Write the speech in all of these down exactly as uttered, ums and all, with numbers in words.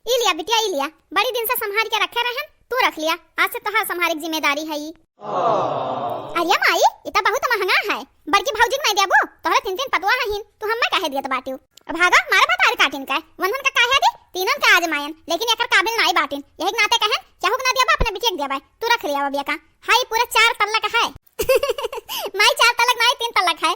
ई लिया बिटिया, ई लिया, बड़ी दिन से संभार के रखे रहन, तू रख लिया, आज से तोहार संभारे के जिम्मेदारी है ई। अरे माई, ई त बहुत महंगा है, बड़की भौजी के नाई देबू? तोहरे तीन तीन पतोह हईन, तू हम्मे काहे दियत बाटिउ? भागा, मारे भतार काटिन का, वनहन का काहे दी? तीनन का आजमायन, लेकिन एकर काबिल नाई बाटिन, यही के नाते कहन, केहू के ना देबा, अपने बिटिया के देबा, तू रख लिया अब एका। हाई पूरा चार तल्लक है। माई, चार तल्लक नाई, तीन तल्लक है।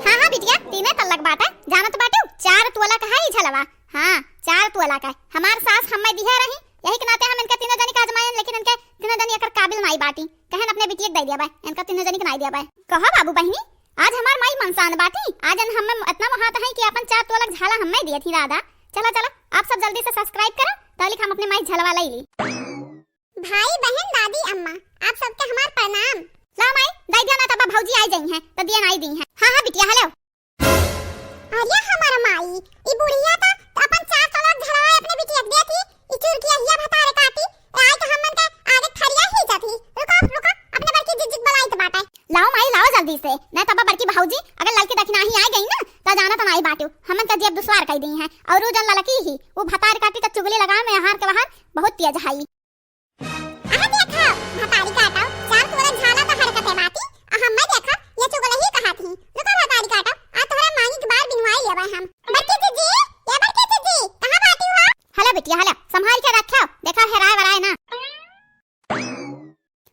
हाँ, हाँ बिटिया, तीने तल्लक बाटे, जानत बाटू, चार तोलक है ई झलवा। हाँ, चार तोलक है। हमार सास हम्मे दिहे रही, यही के नाते हम इनके तीनों जनी के आजमायन, लेकिन इनके तीनों जनी एकर काबिल नाई बाटी। कहन अपने बिटिया के दे दिया बा, इनका तीनों जनी के नाई दिया बा। कहो बाबू बहिनी, आज हमार माई मनसान बाटी, आज इन हम्मे इतना मोहात है कि अपन चार तोलक झाला हम्मे दिए थी दादा। चला, चला, आप सब जल्दी से subscribe करो, तालिक हम अपने माई झलवा लई ली। भाई, बहन, दादी, अम्मा, आप सबके हमार प्रणाम। ला माई, दई दिया ना, तब भौजी आई जइहैं, त दिया नाई दीहैं। हाँ, हाँ बिटिया, हेलो। अरे हमार माई, ई बुढ़िया त अपन चार तोला झलवा अपने बिटिया के देती, ई चुरकिया हिया भतारे काटी, ए आई त हमन के आगे थरिया ही जाती। रुको, रुको, अपने बड़की जिज्जी के बुलाइत बाटे। लाओ माई, लाओ जल्दी से, नहीं तब बड़की भौजी अगर ललकी दखिनाही आ गई ना, त जाना त नाई बाटू, हमन का जेब दुश्वार कई दीहैं। और उ जन ललकी ही, उ भतार काटी त चुगली लगा में आहार के बाहर बहुत तेज हाई। अहा देखा, भतारी काटव, चार तोला झाला त हरकते बाटी, आ हम्मे देखा, ये चुगलही कहा थी। रुका भतारी काटव, आ तोहरा मांगी के बार बिनवाई लेबै हम। बड़की जिज्जी, ये बड़की जिज्जी, कहाँ बाटी हो? हला बिटिया, हला, संभाल के रखा, देखा हेराय वराय ना।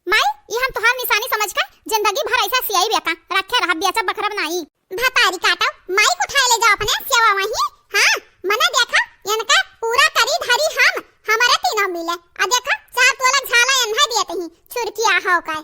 माई, ये हम तोहार निशानी समझ के जिंदगी भर ऐसा सियाई बेका, रखे रहा, बेचब बखरब नाई। भतारी काटव, माई को उठाए ले जाओ अपने सेवा वहीं। हाँ, मने देखा, इनका पूरा करी धरी हम, हमारे तीनों मिले। आ देखा, चार तोला झाला एन्हे दिए तही, चुरकिया हो का।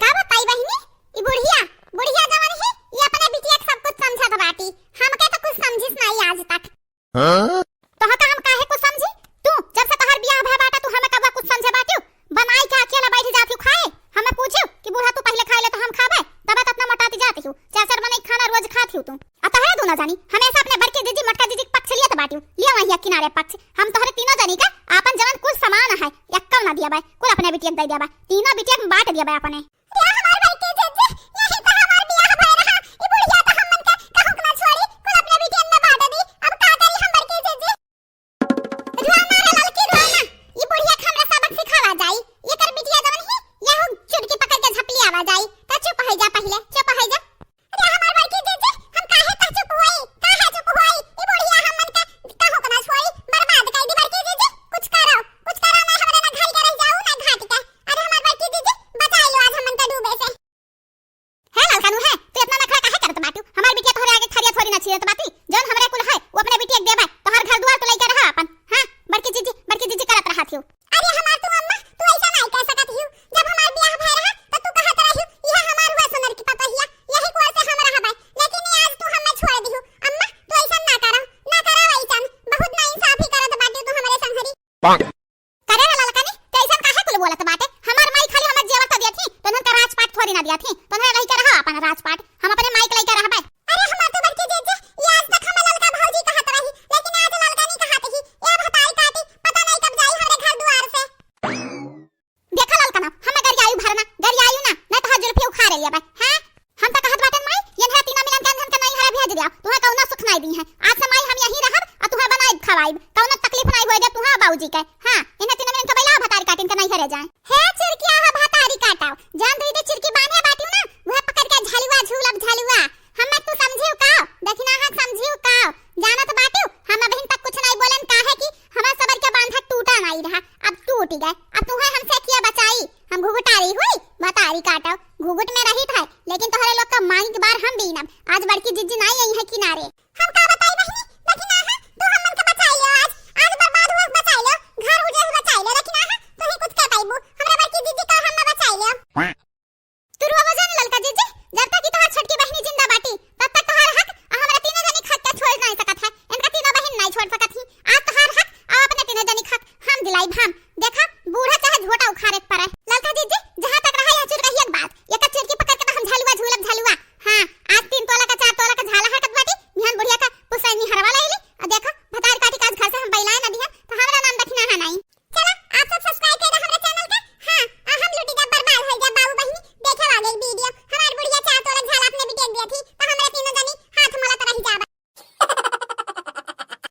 का बताई बहिनी, ई बुढ़िया, बुढ़िया जवन ही, ई अपने बिटिया के सब कुछ समझत बाटी। हमके तो कुछ समझिस नाई आज तक। हाँ? तोहका हम काहे कुछ समझी? तू, जब से तोहार बियाह भय बाटा, तू हमें कबा कुछ समझे बाटियो? बनाई के अकेला बैठ जाती हूँ खाए, हमें पूछियो कि बूढ़ा तू पहले खाए ले तो हम खाबे, तबे तो इतना मोटाती जाती हूँ। चार चार बनाई खाना रोज खाती हूँ तू। आ तोहरे दूना जानी, हमेशा अपने बड़के जीजी, मोटका जीजी के पक्ष लियत बाटियो, लिया वही किनारे पक्ष। हम तोहरे तीनों जानी का आपन जवन कुल सामान है, यक्कव ना दिया बाय, कुल अपने बिटिया के दे दिया बाय, तीनों बिटिया के बांट दिया बाय अपने। या हमार बड़की जीजी, यही तो हमार बियाह भय रहा। ई बुढ़िया तो हमन के कहूँ के ना छोड़ी, कुल अपने बिटियन में बांट दी। अब का करी हम बड़की जीजी? रोना रे ललकी, रोना। ई बुढ़िया के हमरा सबक सिखावा जाई। एकर बिटिया जवन ही, यहू चुटकी पकड़ के झपलियावा जाई। त चुप होइ जा पहिले, चुप होइ जा। अरे हमार बड़की जीजी, हम काहे त चुप होई? काहे चुप होई? ई बुढ़िया हमन के कहूँ के ना छोड़ी, बर्बाद कर दी बड़की जीजी। कुछ करो, कुछ करो, ना हमरे ना घर के रह जाऊ, ना घाट के। अरे हमार बड़की जीजी, बचाई लो आज हमन के डूबे से। हे ललकनू है, तू इतना नखरा काहे करत बाटू? हमार बिटिया तोहरे आगे थरिया थोड़ी ना छीलत बाटी। जौन हमरे कुल है, वो अपने बिटिया के देबे। तोहर घर दुआर तो लइके रहा अपन। हाँ, बड़की जीजी, बड़की जीजी करत रहत हियो। अरे हमार तू अम्मा, तू ऐसा नाई कह सकत हियो। जब हमार बियाह भय रहा, त तू कहत रहियो, "इहे हमार हुआ सुनर की पतोहिया, यही कुआं से हम रहबै।" लेकिन ये आज तू हमें छोड़ दियो। अम्मा, तू ऐसा ना करो, ना करो ऐसा। बहुत नाइंसाफी करत बाटी तू हमरे संघरी। करे रे ललकनी, ते अइसन काहे कुल बोलत बाटे? हमार माई खाली हमार जेवर त दिया थी, तोहन का राजपाट थोड़ी ना दिया थी। तोहन लइके रहा अपन राजपाट, हम अपने माई के लइके रहबे। अरे हमार तो बड़की जीजी, ये आज तक हमें ललका भौजी कहत रही, लेकिन आज ललकनी कहत ही। ए भतारी काटी, पता नहीं कब जाई हमरे घर दुआर से। देखा ललकना, हमें गरियायु भरना, गरियायु ना, नहीं तो हाथ जुल्फी उखाड़ लिया बे, हैं? हम त कहत बाटन माई, ये नया तीनों मिलन के अंधन के नैहरे भेज दिया। तुहे कौनो सुख नाई दी है। आज से माई हम यहीं रहब, आ तुहे बनाइब खवाइब। कौनो तकलीफ नाई होए दे तुहे बाबूजी के। हाँ, इन्हें तीनों मिलन के बैला भतारी काटिन के नैहरे जाए। हे चिरकिया हो भतारी काटाओ, जान तू